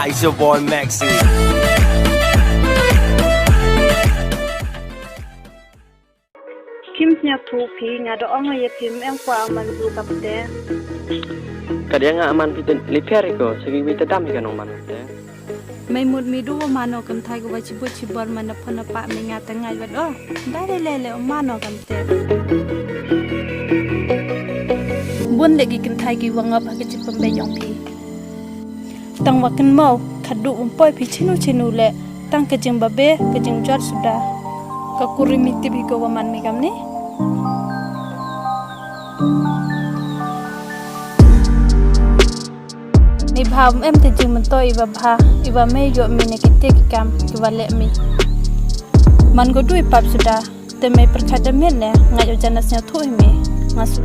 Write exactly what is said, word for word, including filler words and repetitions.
It's your boy Maxi. Kim sñiawthooh phi, nga da ong ya phi ym em kwah u man du kamtæ. Kat ya nga man phi te li phiar i ko, sa kiwi ta dam hi ka nong man te. Mei mut mi du wa man o kynthai ko wa chibut chibor man na phone na pah mi nga ta ngai wat o. Da le le le u man o kamtæ. Bun le ki kynthai ki wa ngop ha ka chi pynbeit yong phi. Tang wa kynmaw, khadooh um poi phi chinu chinu le, tang ka jingbabe, ka jingjot suda. Ka kuri mi tip hi ko wa man mi kamni. Neibhah um em te jingmyntoi iwa bha, iwa mei yoh mi na ki te ki kam, iwa leh mi. Man ko du i pap suda, te mei pyrkhat da miet ne, ngait o jan da sñiawthooh hi mi, nga su